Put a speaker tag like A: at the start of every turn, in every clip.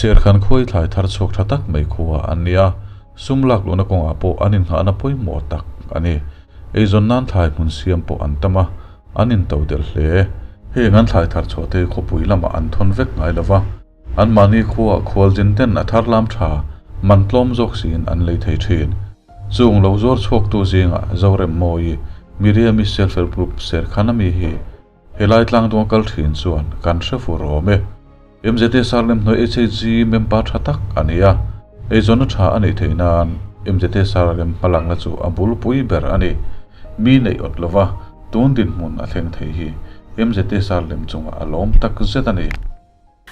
A: Serkhan khuai thlai thar chhuak tha tak mai khua an ni a, sum lak luhna kawngah pawh an innghahna pawimawh tak a ni. Eizawn nan thlai hmun siam pawh an tam a, an intodelh hle. Heng an thlai thar chhuah te hi khawpui lamah an thawn vek ngai lo va, anmahni khuaah khualzin ten a thar lam tha man tlawm zawk siin an lei thei thin. Chung lo zuar chhuaktu zingah Zoremmawi, Miriami Self Help Group Serkhan ami hi Helai tlangduang kal thin chuan kan hre fur awm e. MZA Sarlem hnuai HHG member tha tak a ni a, eizawnna tha a neih theih nan MZA Sarlem hmalakna chu a bulpui ber a ni. Mi neih awt lova tun dinhmun a thleng thei hi MZA Sarlem chungah a lawm tak zet a ni.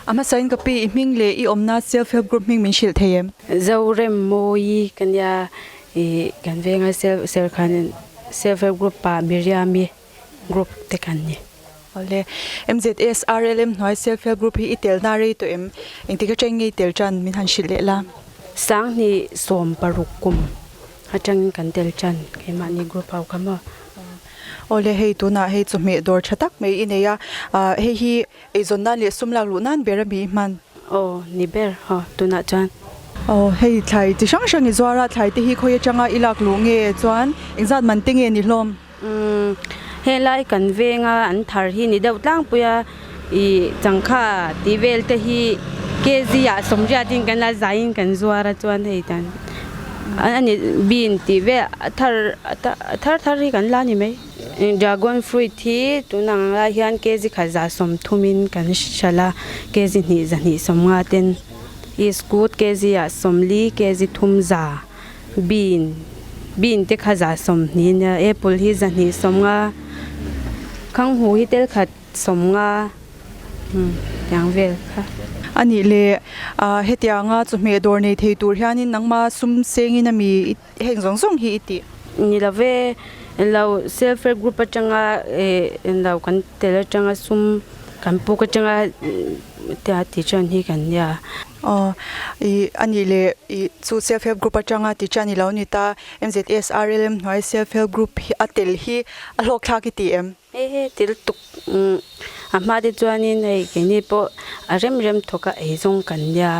B: A hmasain ka pi i hming leh i awmna Self Help Group hming min hrilh thei em?
C: Zoremmawi ka nia i kan venga Serkhan Self Help Group ah Miriami. Group te kan ni.
B: Awle, MZS RLM hnuai Self Help Group hi i telna rei tawh em? Engtik atang nge i tel tan min han hrilh leh la?
C: Sanghnih 16 kum atangin kan tel tan keimahni group ho kha maw.
B: Awle, hei tunah hei chawhmeh dawr tha tak mai i nei a, hei hi eizawn nan leh sum lak luh nan ber a mi i hman?
C: Aw, ni ber haw tunah chuan.
B: Aw, hei thlai chi hrang hrang i zuar a, thlai te hi khawi atanga i lak luh nge chuan engzat man te nge ni hlawm?
C: Umm helai kan venga an thar hi ni deuh tlangpui a ih changkha tih vel te hi kg ah sawmriat in kan la zai in kan zuar a chuan hei tan a ni bean tih vel a thar a thar thar hi kan la ni mai dragon fruit hi tun ang lai hian kg khat za sawmthum in kan hralh a kg hnih zahnih sawmnga ten iskut kg ah sawmli kg thum za. Bean bean te kha za sawmhnih nia apple hi zahnih sawmnga khanghu hi tel khat sawmnga umm tiang vel kha.
B: A nih leh ah hetianga chawhmeh dawr nei thei tur hianin nangma sum sengin ami heng zawng zawng hi i tih?
C: Ni lo ve, lo self help group atanga eh lo kan tel atanga sum kan puk atanga tia ti chuan hi kan nia.
B: Aw, i a nih leh i chu self help group atanga ti chian i lo ni ta, MZSRLM hnuai self help group hi a tel hi a hlawk thlak i ti em?
C: He he tel tuk a hma te chuanin hei keini pawh a rem rem thawk a ei zawng kan nia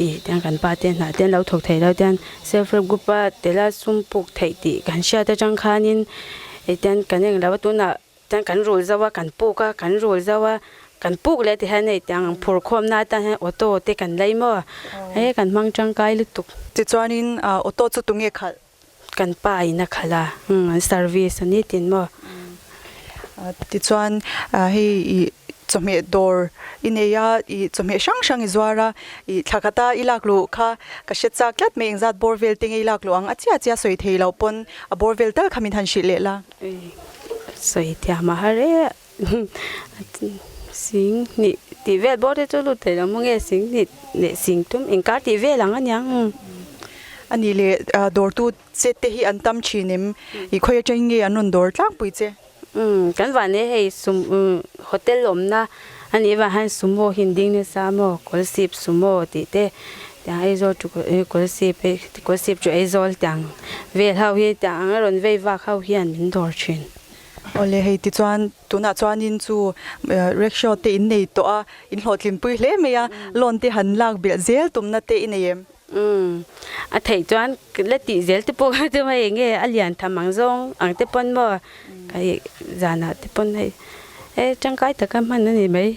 C: i tiang kan pa te hnah te an lo thawk thei lo tiang self help group a tel a sum puk theih tih kan hriat atang khanin hei tiang kan eng lo a tunah Chuan kan rul zauh a, kan puk a, kan rul zauh a, kan puk leh tihian hei tiang phur khawmna atan hian auto te kan lei maw? He kan hmang tangkai lutuk.
B: Tichuanin auto chu tunge khalh?
C: Kan pa in a khalh a, umm an service a ni tin maw?
B: Tichuan hei i chawhmeh dawr i nei a, i chawhmeh hrang hrang i zuar a, i thla khata i lak luh kha ka hre chak tlat mai, engzat bawr vel te nge i lak luh ang? A chiah chiah sawi thei loh pawn a bawr vel tal kha min han hrilh leh la.
C: Sawi thiam a har e sing hnih tih vel bawr te chu lut thei lo maw nge sing hnih leh sing tum inkar tih vel ang aniang.
B: A nih leh dawrtu che te hi an tam thin em? I khawi atangin nge an rawn dawr tlangpui che?
C: Umm kan van e hei sum hotel awmna a nih avang hian sumo hi an ding nasa maw kawlsip sumo tih te tiang Aizawl chu kawlsip hei kawlsip chu Aizawl tiang vel ho hi tiang ang a rawn vei vak ho hian min dawr thin.
B: Awle hei tichuan tunah chuanin chu rickshaw te in nei tawh a in hlawhtlinpui hle mai a loan te han lak belh zel tumna te i nei em?
C: Umm a theih chuan la tih zel te pawh kha chu hei enge a lian tham ang zawng ang te pawn maw ka ih zanah te pawn hei e tangkai taka hman a ni mai.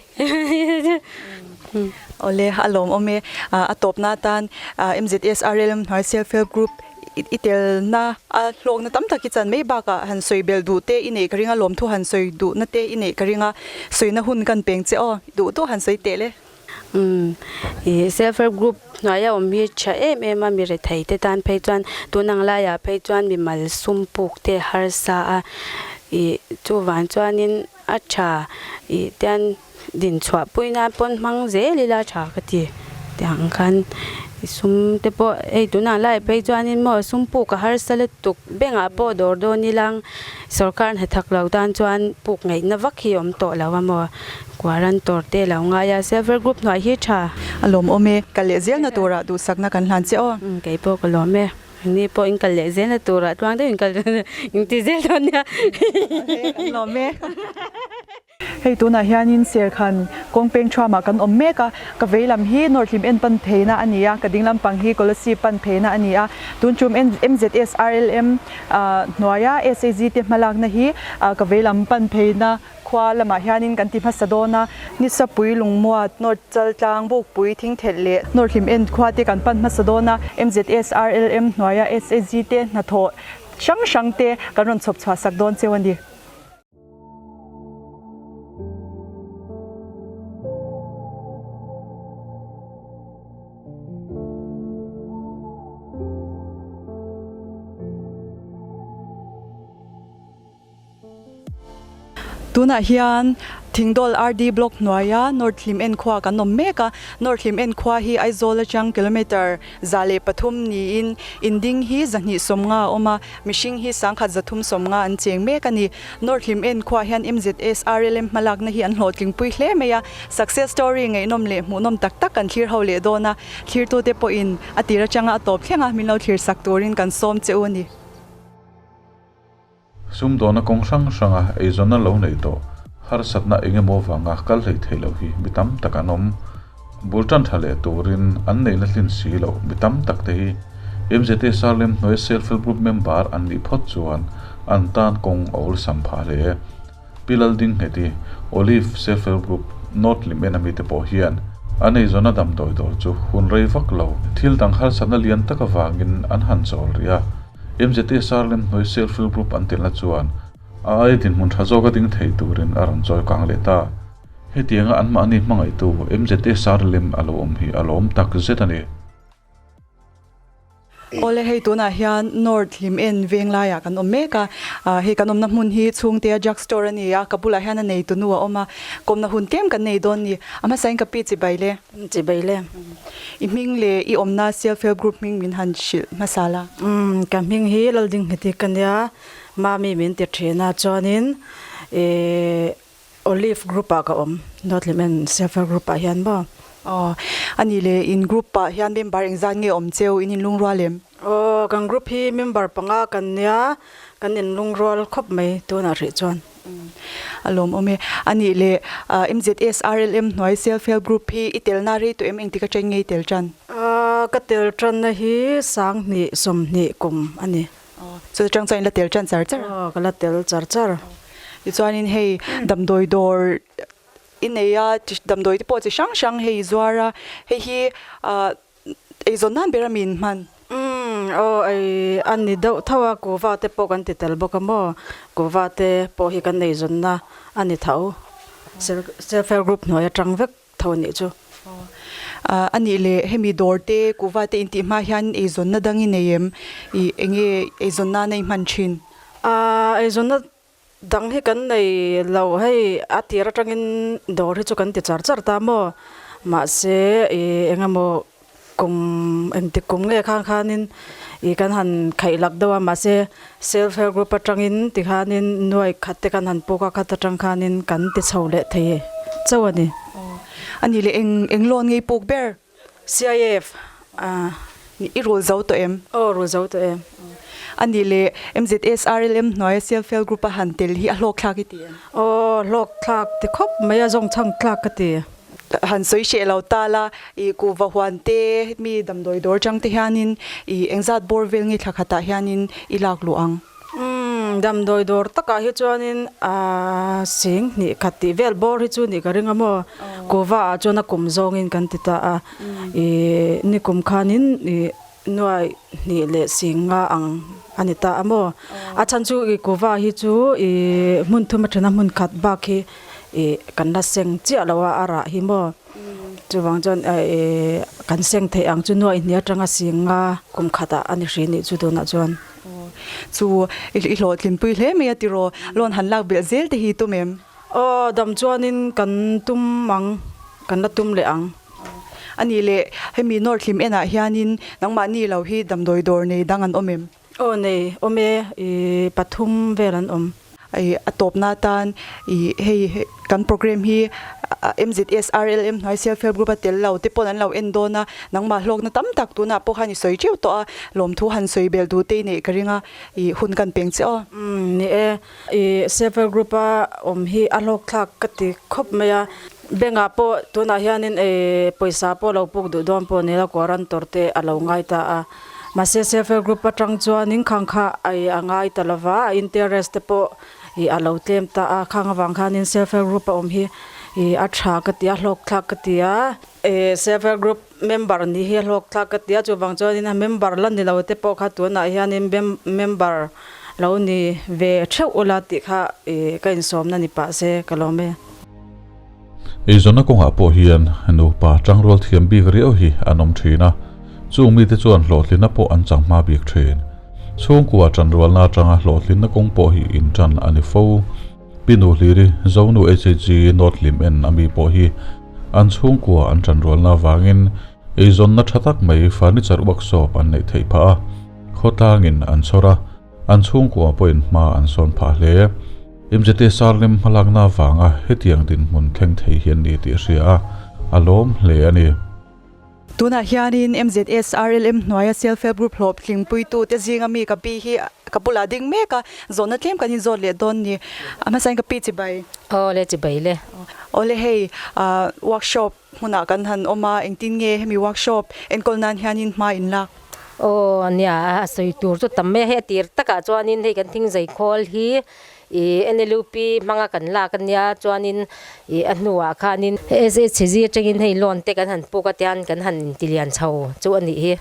B: Awle a lawmawm e a tawpna atan MZSRLM hnuai self help group i telna a hlawkna tam tak hi chan mai bakah han sawi belh duh te i neih ka ring a lawmthu han sawi duhna te i neih ka ring a sawina hun kan peng che aw duh duh han sawi teh le.
C: Umm ih self help group hnuaia awm hi tha em em a mi rethei te tan phei chuan tun ang laiah phei chuan mimal sum puk te harsa a ih chuvang chuanin a tha ih tian dinchhuah pui nan pawn hmang zel ila tha ka ti tiang khan sum te pawh hei tunah laiah phei chuanin maw sum puk a harsa lutuk bank ah pawh dawr dawn ilang sorkar hnathawk lo tan chuan puk ngaihna vak hi a awm tawh lo a maw. Guarantor te lo ngai a, Silver Group hnuai hi tha.
B: A lawmawm e, kal leh zelna turah duhsakna kan hlan che aw.
C: Umm kei pawh ka lawm e, ni pawh in kal leh zelna turah tluang deuh in kal in ti zel dawn nia.
B: Kan lawm e. Hei tunah hianin Serkhan kawng peng thuamah kan awm mek a, ka vei lam hi North Hlim en pan pheina a ni a, ka ding lampang hi Kolasib pan pheina a ni a. Tun tum MZSRLM hnuaia SAG te hmalakna hi ka vei lam pan pheina khua lamah hianin kan ti hmasa dawn a. Nisapui Lungmuat, North Chaltlang, Bukpui, Thingthelh leh North Hlim en khua te kan pan hmasa dawn a, MZSRLM hnuaia SAG te hnathawh hrang hrang te kan rawn chhawp chhuah sak dawn cheu a ni. Tunah hian Thingdawl RD Block hnuaia North Hlim En khua kan awm mek a, North Hlim En khua hi Aizawl atang kilometre 103 niin in ding hi 250 a awm a, mihring hi sangkhat 350 an cheng mek a ni. North Hlim En khuaah hian MZS RLM hmalakna hi an hlawhtlingpui hle mai a, success story ngaihnawm leh hmuhnawm tak tak kan thlir ho leh dawn a, thlirtute pawhin a tir atanga a tawp thleng a, min lo thlir sak turin kan sawm che u a ni.
A: Sumdawna kawng hrang hranga eizawnna lo neih tawh harsatna eng emaw vanga kal hleih theih loh hi mi tam tak an awm. Bul tan tha leh turin an neihna hlin si loh mi tam tak te hi MZA Sarlem hnuai Self Help Group member an nih phawt chuan an tan kawng a awlsam phah hle. Pi Laldingheti, Olive Self Help Group, North Lim en ami te pawh hian an eizawnna damdawi dawr chu hun rei vak lo thil dang harsatna lian tak avangin an han chawl rih a. MZA Sarlem hnuai Self Help Group an telna chuan a aia dinhmun tha zawka ding thei turin a rawn chawi kang leh ta. Hetianga anmahni hmangaihtu MZA Sarlem a lo awm hi a lawm tak zet a ni.
B: Awle hei tunah hian North Hlim En veng laiah kan awm mek a, hei kan awmna hmun hi chhungtea drug store a ni a, ka bulah hian a neitu nu a awm a, kawmna hun tlem kan nei dawn ni. A hmasain ka pi chibai le.
D: Chibai le.
B: I hming leh i awmna Self Help Group hming min han hrilh hmasa la.
D: Umm ka hming hi Laldingheti ka nia, Mami min ti thin a, chuanin ih Olive group ah ka awm, North Hlim En Self Help Group ah hian maw.
B: Aw, a nih leh in group ah hian member engzat nge awm cheu, in inlungrual em?
D: Aw, kan group hi member panga kan nia, kan inlungrual khawp mai tunah hrih chuan.
B: A lawmawm e. A nih leh MZSRLM hnuai Self Help Group hi i telna rei tawh em? Engtik atang nge i tel tan?
D: Ka tel tanna hi 2020 kum a ni.
B: Chu atang chuan i la tel tan char char a?
D: Aw, ka la tel char char.
B: Tichuanin hei damdawi dawr i nei a, damdawi te pawh chi hrang hrang hei i zuar a, hei hi eizawn nan ber a mi in hman?
D: Umm, aw ei a ni deuh tho a, kuhva te pawh kan ti tel bawk a maw, kuhva te pawh hi kan eizawnna a ni tho, self help group hnuai atang vek tho a nih chu.
B: A nih leh hemi dawr te kuhva te intih hma hian eizawnna dang i nei em? Ih enge eizawnna na i hman thin?
D: Eizawnna dang hi kan nei lo, hei a tir atangin dawr hi chu kan ti char char ta maw? Mahse ih engemaw kum engtik kum nge khang khanin ih kan han khaih lak deuh a, mahse self help group atangin tikhanin nuai khat te kan han puk a, khat atang khanin kan ti chho leh thei chauh a ni.
B: A nih leh eng eng loan ngei puk ber?
D: CIF a.
B: I rul zo tawh em?
D: Aw rul zo tawh em.
B: A nih leh MZSRLM hnuaia Self Help Group a han tel hi a hlawk thlak i ti em?
D: Aw hlawk thlak ti khawp mai a zawng chhang thlak ka ti.
B: Han sawi hreh lo ta la, i kuhva huan te mi damdawi dawr chang te hianin i engzat bawr vel nge thla khatah hianin i lak luh ang?
D: Umm, damdawi dawr takah hi chuanin aaa sing hnih khat tih vel bawr hi chu nih ka ring a maw? Kuhva ah chuan a kum zawngin kan ti ta a, ih nikum khanin ih nuai hnih leh sing nga ang a ni ta a maw? A chhan chu ih kuhva hi chu ih hmun thum a then a hmun khat bak hi ih kan la seng chiah lo a, a rah hi maw? Chuvang chuan ih kan seng theih ang chu nuai hnih atanga sing nga kum khatah a ni hri nih chu tunah chuan.
B: Chu i hlawhtlinpui hle mai a tiraw? Loan han lak belh zel te hi tum em?
D: Aw, dam chuanin kan tum ang, kan la tum leh ang.
B: A nih leh, hemi North Hlim enah hianin nangmahni lo hi damdawi dawr nei dang an awm em?
D: Aw nei, awm e, i pathum vel an awm.
B: I a tawpna atan i hei kan programme hi. MZS RLM hnuai Self Help Group a tel lo te pawn an lo en dawn a, nangmah hlawkna tam tak tunah pawh khan i sawi teuh tawh a, lawmthu han sawi belh duh te i neih ka ring a, i hun kan peng che aw.
D: Umm ni e, i Self Help Group a awm hi a hlawk thlak ka ti khawp mai a, bank ah pawh tunah hianin i pawisa pawh lo puk duh dawn pawh ni la guarantor te a lo ngai ta a, mahse Self Help Group atang chuanin khang kha i a ngai ta lova, a interest te pawh ih a lo tlem ta a, khang avang khanin self help group a awm hi ih a tha ka ti a, hlawk thlak ka ti a, ih self help group member nih hi a hlawk thlak ka ti a, chuvang chuanin a member la ni lo te pawh kha tunah hianin member lo ni ve theuh ula tih kha ih ka insawmna ni pah se ka lawm e.
A: Eizawnna kawngah pawh hian nupa tangrual thiam bik riau hi an awm thin a, chung mite chuan hlawhtlinna pawh an chang hma bik thin. Chhungkua tanrualna atanga hlawhtlinna kawng pawh hi intan a ni fo. Pi Nuhliri, Zonu HHG North Lim en ami pawh hi an chhungkua an tanrualna avangin eizawnna tha tak mai furniture workshop an neih theih phah a, khawtlangin an chhawr a, an chhungkua pawhin hma an sawn phah hle. MZT Sarlim hmalakna avanga hetiang dinhmun thleng thei hi an ni tih a hria a, a lawm hle a ni.
B: Tunah hianin MZS RLM hnuaia Self Help Group hlawhtlingpuitu te zinga mi ka pi hi ka bulah ding mek a, zawhna tlem kan inzawt leh dawn ni. A hmasain ka pi chibai.
E: Aw le chibai le.
B: Aw le hei workshop hmunah kan han awm a, engtin nge hemi workshop enkawl nan hianin hma in lak?
E: Aw nia a sawi tur chu tam mai a, hei a tir takah chuanin hei kan thingzai khawl hi Ih NLUP hmanga kan lak a nia chuanin ih a hnuah khanin SHG atangin hei loan te kan han puk a tian kan han intilian chho chu a nih hi.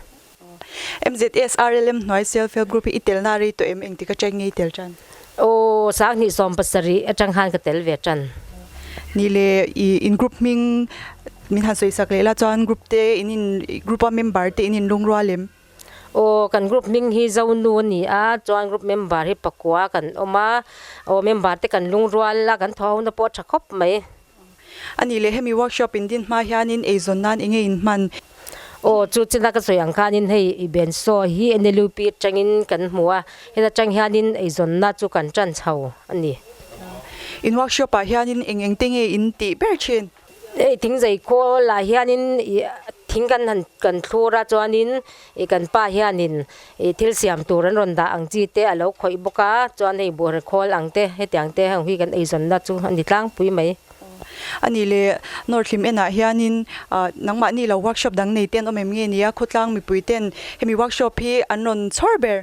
B: MZS RLM hnuai Self Help Group hi i telna a rei tawh em? Engtik atang nge i tel tan?
E: Aw sanghnih 70 atang khan ka tel ve tan.
B: Ni le ih in group hming min han sawi sak leh la chuan group te in in group a member te in inlungrual em?
E: Aw kan group hming hi Zonu a ni a, chuan group member hi pakua kan awm a, aw member te kan lungrual a, kan thaw ho na pawh a tha khawp mai.
B: A nih leh hemi workshop in din hma hianin eizawn nan enge in hman?
E: Aw chu china ka sawi ang khanin hei i bensaw hi NLUP atangin kan hmu a, heta tang hianin eizawnna chu kan tan chho a ni.
B: In workshop ah hianin eng eng te nge in tih ber thin?
E: Hei thingzei khawl ah hianin ih thing kan han kan thlur a chuanin ih kan pa hianin ih thil siam tur an rawn dah ang chi te a lo khawih bawk a chuan hei buhre khawl ang te hetiang te heng hi kan eizawnna chu a ni tlangpui mai.
B: A nih leh North Hlim enah hianin ah nangmahni lo workshop dang nei te an awm em nge nia khawtlang mipui ten hemi workshop hi an rawn chhawr ber.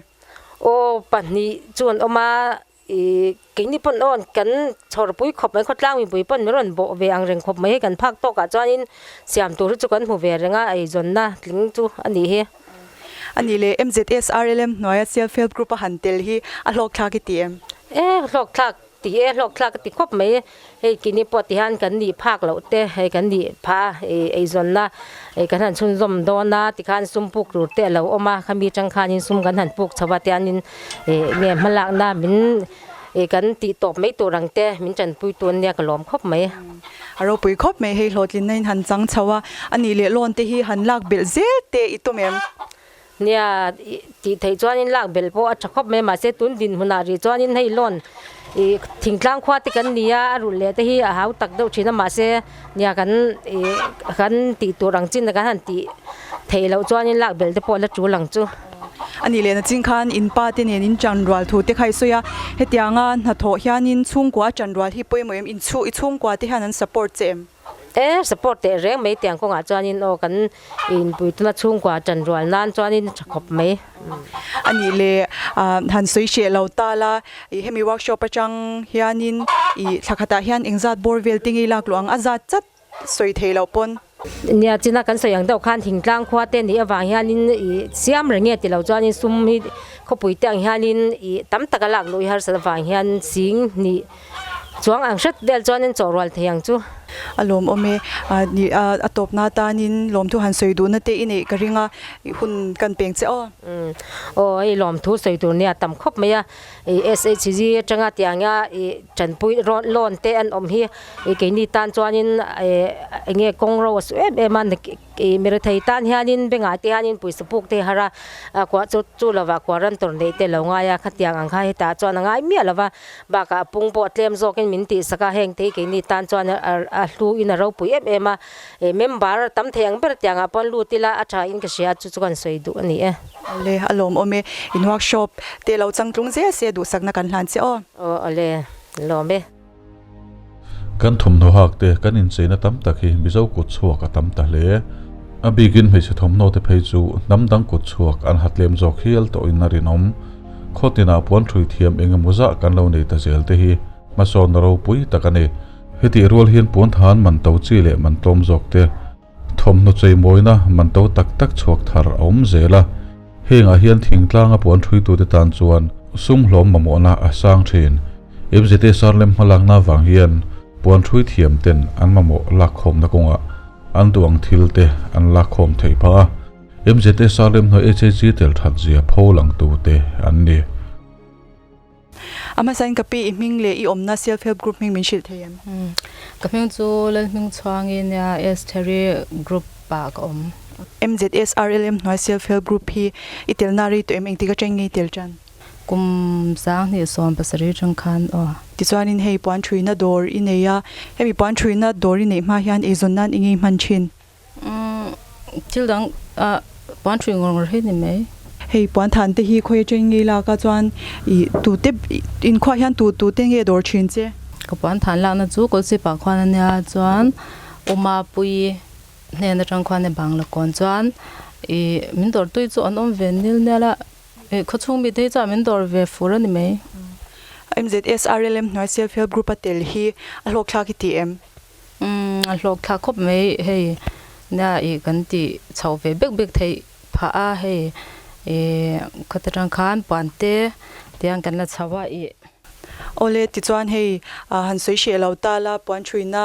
E: Aw pahnih chu an awm a Ih, keini pawn awn kan chhawrpui khawp mai, khawtlang mipui pawn min rawn bawh ve ang reng khawp mai hei kan phak tawkah chuanin siam tur hi chu kan hmu ve reng a, eizawnna tling chu a nih hi.
B: A nih leh MZSRLM hnuaia Self Help Group a han tel hi a hlawkthlak i ti em?
E: E, hlawkthlak ti e, hlawkthlak ka ti khawp mai. Hei keini pawh ti hian kan nih phak loh te hei kan nih phah a, ih eizawnna ih kan han chhunzawm dawn a tikhan sum puk tur te a lo awm a, khami atang khanin sum kan han puk chho a tianin ih nge hmalakna min ih kan tih tawp mai tur ang te min tanpui tu ania ka lawm khawp mai.
B: A ropui khawp mai hei hlawhtlinna in han chang chho a, a nih leh loan te hi han lak belh zel te i tum em?
E: Nia, tih theih chuanin lak belh pawh a tha khawp mai mahse tun dinhmunah rih chuanin hei loan ih thingtlang khua te kan ni a, a rulh leh te hi a hau tak deuh thin a mahse nia kan ih kan tih tur ang chin kan han tih theih loh chuanin lak belh te pawh la tul ang chu.
B: A nih leh nachin khan in pa te nen in chanrual thu te kha i sawi a, hetianga hnathawh hianin chhungkua a chanrual hi pawimawh em? Inchhu i chhungkua te hian an support che em?
E: E support teh reng mai tiang kawngah chuanin aw kan inpuituna chhungkua tan rual nan chuanin tha khawp mai.
B: A nih leh han sawi hreh lo ta la, ih hemi workshop atang hianin ih thla khatah hian engzat bawr vel te ngei lak luh ang a zat chat sawi thei loh pawn.
E: Nia china kan sawi ang deuh khan thingtlang khua te nih avang hianin ih siam reng nge ti lo chuanin sum hi khawpui te ang hianin ih tam taka lak luh hi harsat avang hian sing hnih Chuang ang hret vel chuanin chaw rual thei ang chu.
B: A lawmawm e. Ni a tawpna atanin lawmthu han sawi duhna te i neih ka ring a, i hun kan peng che aw.
E: Umm. Aw hei lawmthu sawi tur nia tam khawp mai a. I SHG atanga tianga i tanpui rawn loan te an awm hi i keini tan chuanin enge kawng ro a su em em a. Ih mirethei tan hianin bengah te hianin pawisa puk te har a, a kua chu chu lovah kua ran tawrh neih te lo ngai a, khatiang ang kha hetah chuan a ngai miah lova, bakah a pung pawh tlem zawkin min tihsak a, heng te hi keini tan chuan a hlu in a ropui em em a, ih member tam thei ang ber tiangah pawh an lut ila a tha in ka hria a, chu chu kan sawi duh a ni e.
B: Awle, a lawmawm e, in workshop te lo changtlung zel se duhsakna kan hlan che aw.
E: Aw awle, lawm e.
A: Kan thawmhnaw hak te kan incheina tam tak hi Mizo kut chhuak a tam ta hle. A bikin hmeichhe thawmhnaw te phei chu hnam dang kut chhuak an ha tlem zawk hial tawhin a rinawm. Khaw tinah puan ṭhui thiam eng emaw zah kan lo nei ta zel te hi hmasawnna ropui tak a ni. Hetih rual hian puan than man to chi leh man tlawm zawk te Thawmhnaw cheimawina man to tak tak chhuak thar a awm zel a, hengah hian thingtlanga puan ṭhuitute tan chuan sum hlawm mamawhna a sang ṭhin. MZA Sarlem hmalakna avang hian puan ṭhui thiam ten an mamawh lakkhawmna kawngah an duh ang thil te an lakkhawm theih phah a, MZA Sarlem hnuai HAG tel ṭhat zia pho langtute an ni.
B: A hmasain ka pi i hming leh i awmna self help group hming min hrilh thei em?
F: Ka hming chu Lalhmingchhuangi nia Estheri group ah ka awm.
B: MZSRLM hnuai self help group hi i telna rei tawh em? Engtik atang nge i tel tan?
F: Kum 2017 atang khan aw.
B: Tichuanin hei puan thuina dawr i nei a, hemi puan thuina dawr i neih hma hian eizawn nan i ngei hman thin?
F: Thil dang puan thui ngawr ngawr hi ni mai.
B: Hei puan than te hi khawi atangin nge i lak a chuan i tute inkhuah hian tu tute nge dawr thin che?
F: Ka puan than lakna chu Kawlchhip ah khuan a nia chuan Uma Pui hnen atang khuan e bang la kawn chuan i min dawr tui chu an awm ve nil nel a i khawchhung mi te hi chuan min dawr ve fur a ni mai.
B: MZSRLM hnuai self help group a tel hi a hlawkthlak i ti em?
F: Umm a hlawk thlak khawp mai hei nia ih kan tih chhoh ve bek bek theih phah a hei ih khawt atang khan puan te tiang kan la chho a ih.
B: Awle tichuan hei han sawi hreh lo ta la puan thuina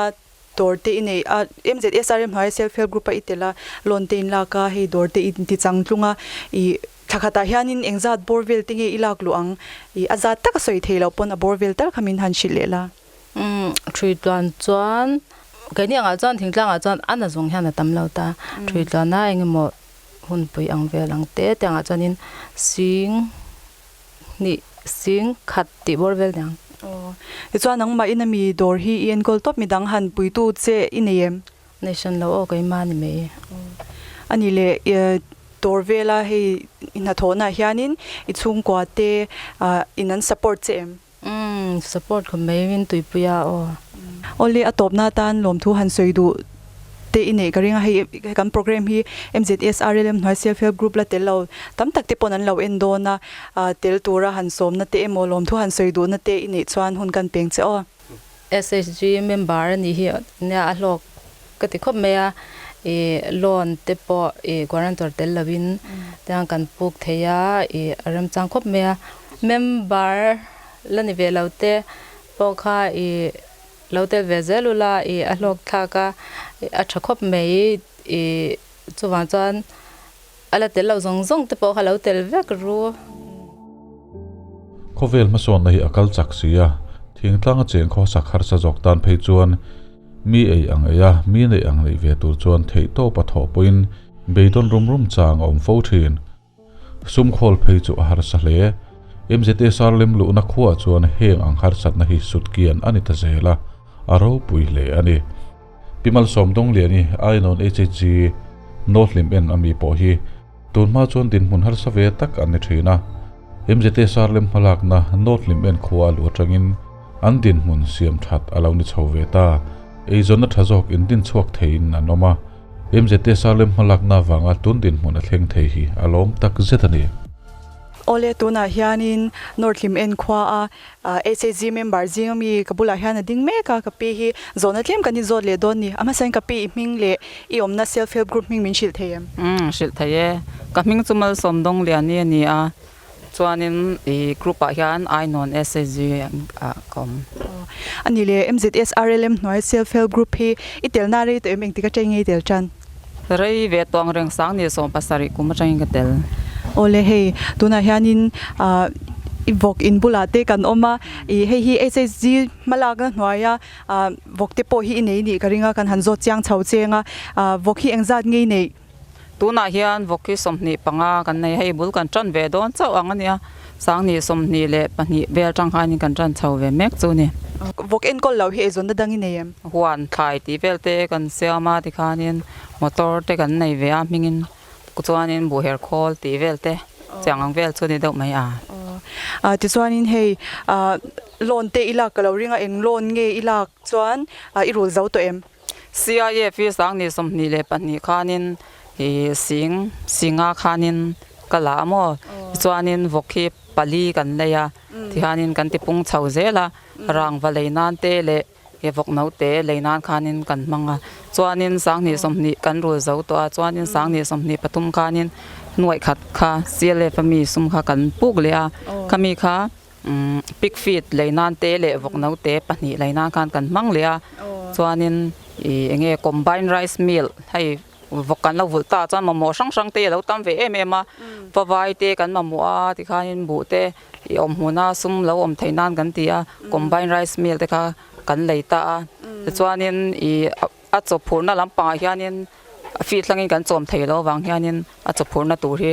B: dawr te i neih a MZSRM hnuaia self help group a i tel a loan te in lak a hei dawr te in ti chang tlung a ih thla khatah hianin engzat bawr vel te nge i lak luh ang ih a zat taka sawi thei loh pawn a bawr vel tal kha min han hrilh leh la.
F: Umm thui tluan chuan keini angah chuan thingtlangah chuan a na zawng hian a tam lo ta. Thui tluana engemaw hunpui ang vel ang te te angah chuanin sing hnih sing khat tih bawr vel niang.
B: Aw tichuan nangmah in ami dawr hi i enkawl tawp midang han puitu che i nei em?
F: Nei hran lo aw keimah ni mai.
B: Aw ani le dawr vela hei i hnathawhnaah hianin i chhungkua te in an support che em?
F: Umm support khawp mai in tuipui a aw.
B: Awle a tawpna atan lawmthu han sawi duh te i neih ka ring a, hei kan program hi MZSRLM hnuai self help group la tel lo tam tak te pawn an lo en dawn a, tel tura han sawmna te emaw lawmthu han sawi duhna te i neih chuan hun kan peng che aw.
F: SHG member a nih hi nia a hlawk ka ti khawp mai a, ih loan te pawh ih guarantor tel lovin tiang kan puk thei a, ih a remchang khawp mai a, member la ni ve lo te pawh kha ih lo tel ve zel ula ih a hlawk thlak a, a tha khawp mai ih chuvang chuan a la tel lo zawng zawng te pawh kha lo tel vek ru.
A: Khawvel hmasawnna hi a kal chak si a, thingtlanga cheng khawsak harsa zawk tan phei chuan mi ei ang ei a, mi neih ang neih ve tur chuan theihtawp a thawh pawhin beidawn rum rum chang a awm fo thin. Sum khawl phei chu a harsa hle. MZA Sarlem luhna khuaah chuan heng ang harsatna hi sutkian a ni ta zel a, a ropui hle a ni. Pi Malsawm Dawngliani, Ainawn HHG, North Lim en ami pawh hi tun hma chuan dinhmun harsa ve tak an ni thin a. MZA Sarlem hmalakna North Lim en khua a luh atangin an dinhmun siam that a lo ni chho ve ta. Eizawnna tha zawk in din chhuak theiin an awm a. MZA Sarlem hmalakna avanga tun dinhmun a thleng thei hi a lawm tak zet a ni.
B: Awle tunah hianin North Lim en khua a SHG member zing ami ka bulah hian a ding mek a, ka pi hi zawhna tlem kan inzawt leh dawn ni. A hmasain ka pi i hming leh i awmna self help group hming min hrilh thei em?
G: Umm hrilh thei e. Ka hming chu Malsawm Dawngliani a ni a, chuanin i group ah hian Ainawn SHG ah ka awm.
B: A ni le, MZSRLM hnuai self help group hi i telna rei tawh em? Engtik atangin nge i tel tan?
G: Rei ve tawng reng sang ni 17 kum atangin ka tel.
B: Awle hei, tunah hianin ah I vawk in bulah te kan awm a, ih hei hi SHG hmalakna hnuaia ah vawk te pawh hi i nei nih ka ring a, kan han zawt chiang chho cheng a, ah vawk hi engzat nge i neih?
G: Tunah hian vawk hi 25 kan nei a, hei bul kan tan ve dawn chauh ang a nia, 2022 vel atang khanin kan tan chho ve mek chu a ni.
B: Vawk enkawl loh hi eizawnna dang i nei em?
G: Huan thlai tih vel te kan siam a tikhanin motor te kan nei ve a hmingin chuanin buhher khawl tih vel te chiang ang vel chu a ni deuh mai a.
B: Aw tichuanin hei loan te i lak ka lo ring a, eng loan nge i lak chuan i rul zo tawh em?
G: CIA hi 2022 khanin ih sing singa khanin ka la a maw tichuanin vawk hi pali kan lei a tihianin kan ti pung chho zel a rangva lei nan te leh he vawk no te lei nan khanin kan hmang a chuanin 2020 kan rul zo tawh a chuanin 2023 khanin nuaih khat kha CLF a mi sum kha kan puk leh a khami kha. Pig feed lei nan te leh vawk no te pahnih lei nan khan kan hmang leh a chuanin ih eng nge combine rice mill hei vawk kan lo vulh ta chuan mamawh hrang hrang te a lo tam ve em em a pavai te kan mamawh a tikhanin buh te ih awm hmuna sum lo awm theih nan kan ti a combine rice mill te kha kan lei ta a tichuanin ih a chawphurhna lampangah hianin. A feed hlangin kan chawm thei lo avang hianin a chawphurhna tur hi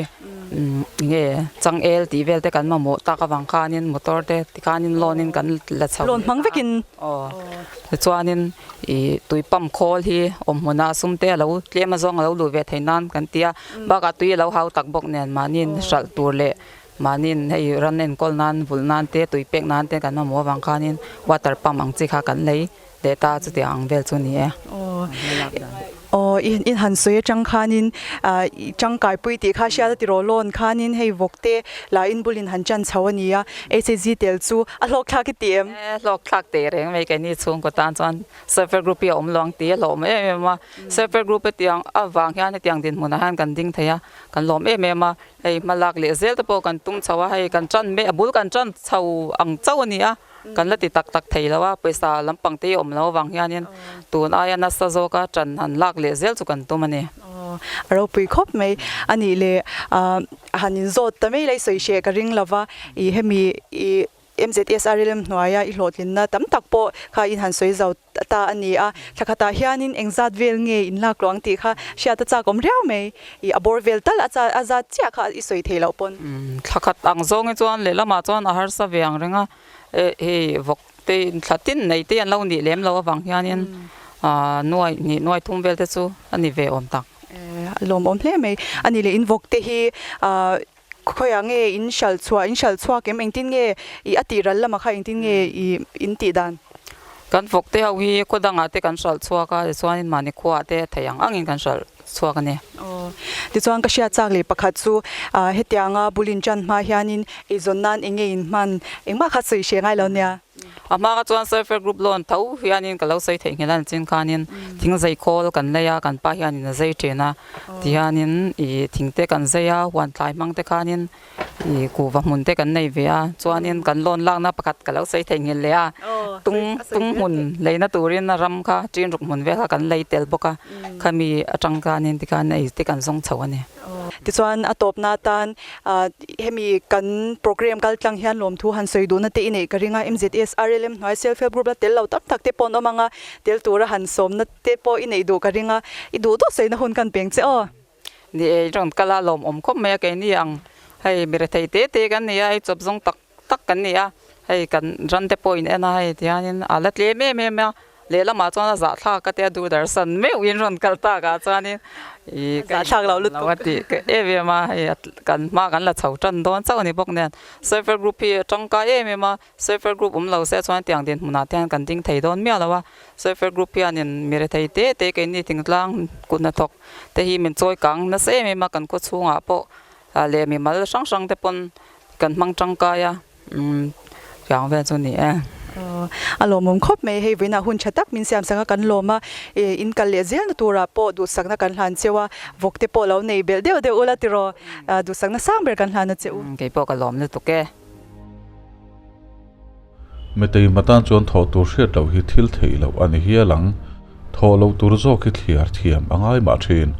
G: nge changel tih vel te kan mamawh tak avang khanin motor te tikhanin loan in kan la chho
B: Loan hmang vekin.
G: Aw tichuanin ih tui pump khawl hi awm hmunah sum te a lo tlem azawng a lo luh ve theih nan kan ti a bakah tui a lo hau tak bawk nen mahniin hralh tur leh mahniin hei ran enkawl nan vulh nan te tui pek nan te kan mamawh avang khanin water pump ang chi kha kan lei. Leh ta chutiang ang vel chu ni e.
B: Aw in han sawi atang khanin tangkaipui tih kha hriat a ti rawh lawn khanin hei vawk te la in bulin han chan chho a ni a, HSG tel chu a hlawk thlak i ti em?
G: E hlawk thlak teh reng mai keini chhungkaw tan chuan Self-help group hi a awm lo ang tih a hlawm em em a, Self-help group hetiang avang hian hetiang dinhmunah hian kan ding thei a, kan lawm em em a, hei hmalak leh zel te pawh kan tum chho a, hei kan tan mek a bul kan tan chho ang chauh a ni a. Kan la ti tak tak thei lo a, pawisa lampang te hi awm lo avang hianin tun aia nasa zawka ṭan han lak leh zel chu kan tum a ni.
B: Aw, a ropui khawp mai. A nih leh han inzawt ta mai lai sawi hreh ka ring lo va, i hemi i MZSRLM hnuaia i hlawhtlinna tam tak pawh kha in han sawi zo ta a ni a. Thla khatah hianin engzat vel nge in lak luang tih kha hriat a chak awm riau mai. I a bawr vel tal a zat chiah kha i sawi thei loh pawn.
G: Thla khat ang zawngin chuan lehlamah chuan a harsa ve ang reng a, hei vawk te thla tin nei te an lo nih lem loh avang hianin nuai hnih nuai thum vel te chu a ni ve awm tak.
B: A lawmawm hle mai. A nih leh in vawk te hi khawiah nge in hralh chhuah, in hralh chhuak em? Engtin nge i a tih ral lamah kha engtin nge i in tih dan?
G: Kan vawk te ho hi khaw dangah te kan hralh chhuak a, tichuanin mahni khuaah te thei ang angin kan hralh chhuak a ni.
B: Aw, tichuan ka hriat chak leh pakhat chu hetianga bul in tan hma hianin eizawn nan eng nge in hman engmah kha sawi hre ngai lo nia.
G: A hma kha chuan Self Help Group loan tho hianin ka lo sawi theih nghilh a ni chin khanin thing zei khawl kan lei a, kan pa hianin a zei thin a, tihianin ih thing te kan zei a, huan thlai hmang te khanin ih kuhva hmun te kan nei ve a, chuanin kan loan lakna pakhat ka lo sawi theih nghilh leh a, tung tung hmun leina turin a ram kha chin ruk hmun vel kha kan lei tel bawk a, khami atang khanin tikhan ei te kan zawng chho a ni.
B: Tichuan a tawpna atan hemi kan program kal tlang hian lawmthu han sawi duhna te i neih ka ring a, MZS RLM hnuai self help group la tel lo tam tak te pawh an awm ang a, tel tura han sawmna te pawh i neih duh ka ring a, i duh duh sawina hun kan peng che aw.
G: Ni e, i rawn kal a lawmawm khawp mai a keini ang hei mi rethei te te kan ni a, hei chawp zawng tak tak kan ni a, hei kan ran te pawh in en a hei tihianin a la tlem em em a, lehlamah chuan a zahthlak a tia duhdarsan meuh in rawn kal tak ah chuanin ih ka
B: Zahthlak lo lutuk.
G: a tih ka em em a, hei kan hma kan la chho tan dawn chauh a ni bawk nen self help group hi a tangkai em em a, self help group awm lo se chuan tiang dinhmunah te hian kan ding thei dawn miah lo a, self help group hianin mi rethei te te keini thingtlang kut hnathawk te hi min chawi kang nasa em em a kan khaw chhungah pawh leh mimal hrang hrang te pawn kan hmang tangkai a umm tiang vel chu ni e.
B: A lawmawm khawp mai hei vawiinah hun tha tak min siam sak a kan lawm a in kal leh zel na turah pawh duhsakna kan hlan cheu a vawk te pawh lo nei belh deuh deuh ula tiraw duhsakna sang ber kan hlan a che u.
G: Kei pawh ka lawm lutuk e.
A: Metei matan chuan thawh tur hriat loh hi thil theih loh a ni hial ang. Thawh loh tur zawk hi thliar thiam a ngai mah thin.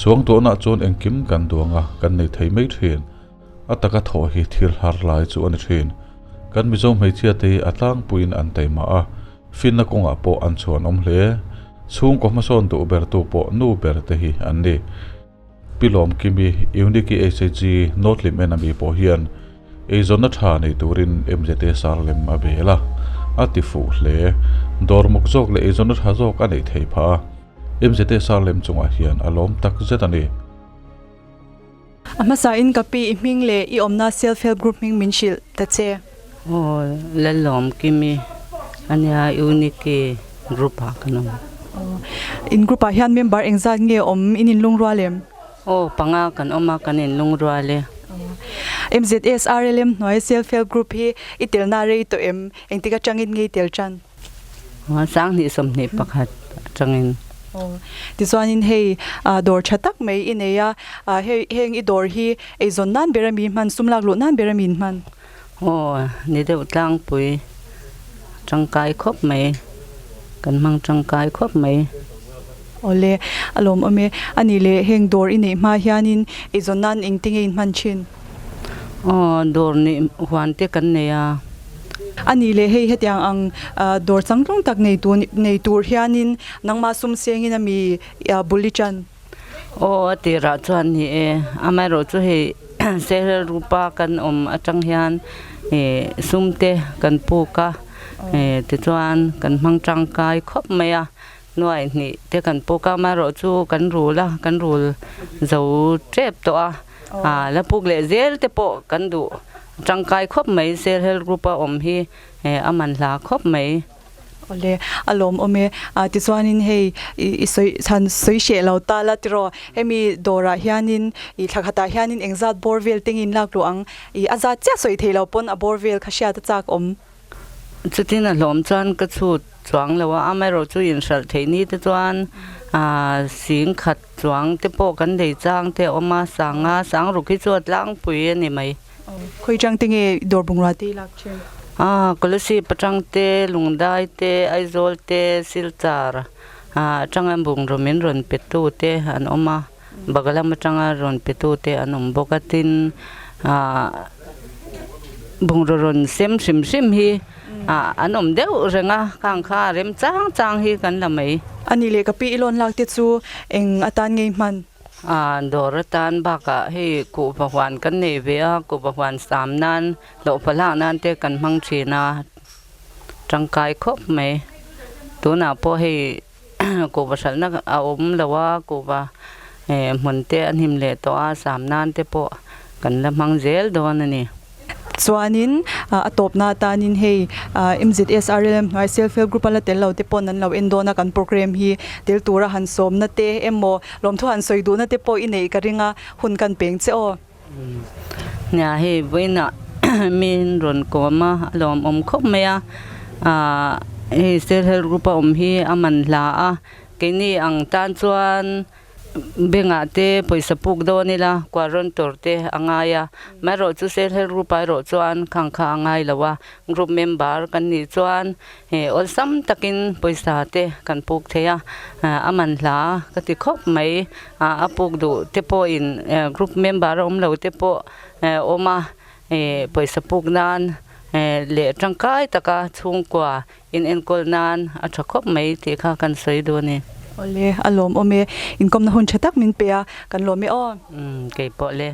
A: Suangtuahna chuan engkim kan duang a, kan nei thei mai thin. A taka thawh hi thil har lai chu a ni thin. Kan Mizo hmeichhia te hi a tlangpuiin an taima a, finna kawngah pawh an chhuanawm hle. Chhungkaw hmasawn duh bertu pawh nu ber te hi an ni. Pi Lawmkimi, Uniki HHG, North Lim en ami pawh hian eizawnna tha nei turin MZA sar lem a bel a, a ti fuh hle. Dawr muk zawk leh eizawnna tha zawk a neih theih phah a, MZA sar lem chungah hian a lawm tak zet a ni.
B: A hmasa in ka pi i hming leh i awmna Self Help Group hming min hrilh ta che.
H: Aw Lalawmkimi ania Uniki group ah kan awm.
B: In group ah hian member engzat nge awm in inlungrual em?
H: Aw panga kan awm a kan inlungrual e.
B: MZS RLM hnuai Self Help Group hi i telna rei tawh em? Engtik atangin nge i tel tan?
H: 2021 atangin.
B: Tichuanin hei dawr tha tak mai i nei a, hei heng i dawr hi eizawn nan ber a mi hman, sum lak luh nan ber a mi hman?
H: Aw, ni deuh tlangpui tangkai khawp mai, kan hmang tangkai khawp mai.
B: Awle, a lawmawm e. A nih leh heng dawr i neih hma hianin eizawn nan engtinge in hman thin?
H: Aw, dawr nih huan te kan nei a.
B: A nih leh hei hetiang ang dawr changtlung tak nei tu nei tur hianin nangmah sum sengin a mi bul i chan?
H: Aw, a tirah chuan ni e. Amaherawhchu hei Sehral Rupa kan awm atang hian sum te kan puk a, tichuan kan hmang tangkai khawp mai a. Nuai hnih te kan puk a, amaherawhchu kan rul a, kan rul zo tep tawh a. A la puk leh zel te pawh kan duh tangkai khawp mai, Self Help Group a awm hi a man hla khawp mai.
B: Awle, a lawmawm e. Tichuanin hei i sawi chhan sawi hreh lo ta la tiraw, hemi dawrah hianin i thla khatah hianin engzat bawr vel te nge in lak luh ang? I a zat chiah sawi thei lo pawn a bawr vel kha hriat a chak awm.
H: Chutin a hlawm chuan ka chhut chuang lo a, amaherawh chu inhralh theih ni te chuan sing khat chuang te pawh kan lei chang te a awm a, sanga sang ruk hi chu a tlangpui a ni mai.
B: Khawi chang te nge dawr bungrua te i lak thin?
H: Kolasib atang te, Lungdai te, Aizawl te, Silchar atanga bungraw min rawn pe tu te an awm a, Bagalam atanga rawn pe tu te an awm bawk a, tin bungraw rawn sem hrim hrim hi an awm deuh reng a, khang kha rem chang chang hi kan la mai.
B: A nih leh ka pi i lawn lak te chu eng atan ngei hman?
H: Dawr atan bakah hei kuhva huan kan nei ve a, kuhva huan sam nan, hlawhfa hlak nan te kan hmang thin a, tangkai khawp mai. Tunah pawh hei Kuhva hralhna a awm lo a, kuhva hmun te a hnim leh tawh a, sam nan te pawh kan la hmang zel dawn a ni.
B: Chuanin a tawpna atanin hei MZSRLM hnuai Self Help Group a la tel lo te paw'n an lo en dawn a, kan program hi tel tura han sawmna te emaw lawmthu han sawi duhna te pawh i neih ka ring a, hun kan peng che aw.
H: Nia hei vawiinah min rawn kawm a, a lawmawm khawp mai a, aah hei self help group a awm hi a man hla a, keini ang tan chuan bank-ah te pawisa puk dawn ila quarantor te a ngai a, amaherawhchu self help group ah erawh chuan khang kha a ngai lo a, group member kan nih chuan He awlsam takin pawisa te kan puk thei a, a man hla ka ti khawp mai. A puk duh te pawhin group member a awm lo te pawh awm a, pawisa puk nan leh tangkai taka chhungkua inenkawl nan a tha khawp mai tih kha kan sawi duh a ni.
B: Awle, a lawmawm e. Inkawmna hun tha tak min pe a, kan lawm e aw.
H: Umm, keipawh le.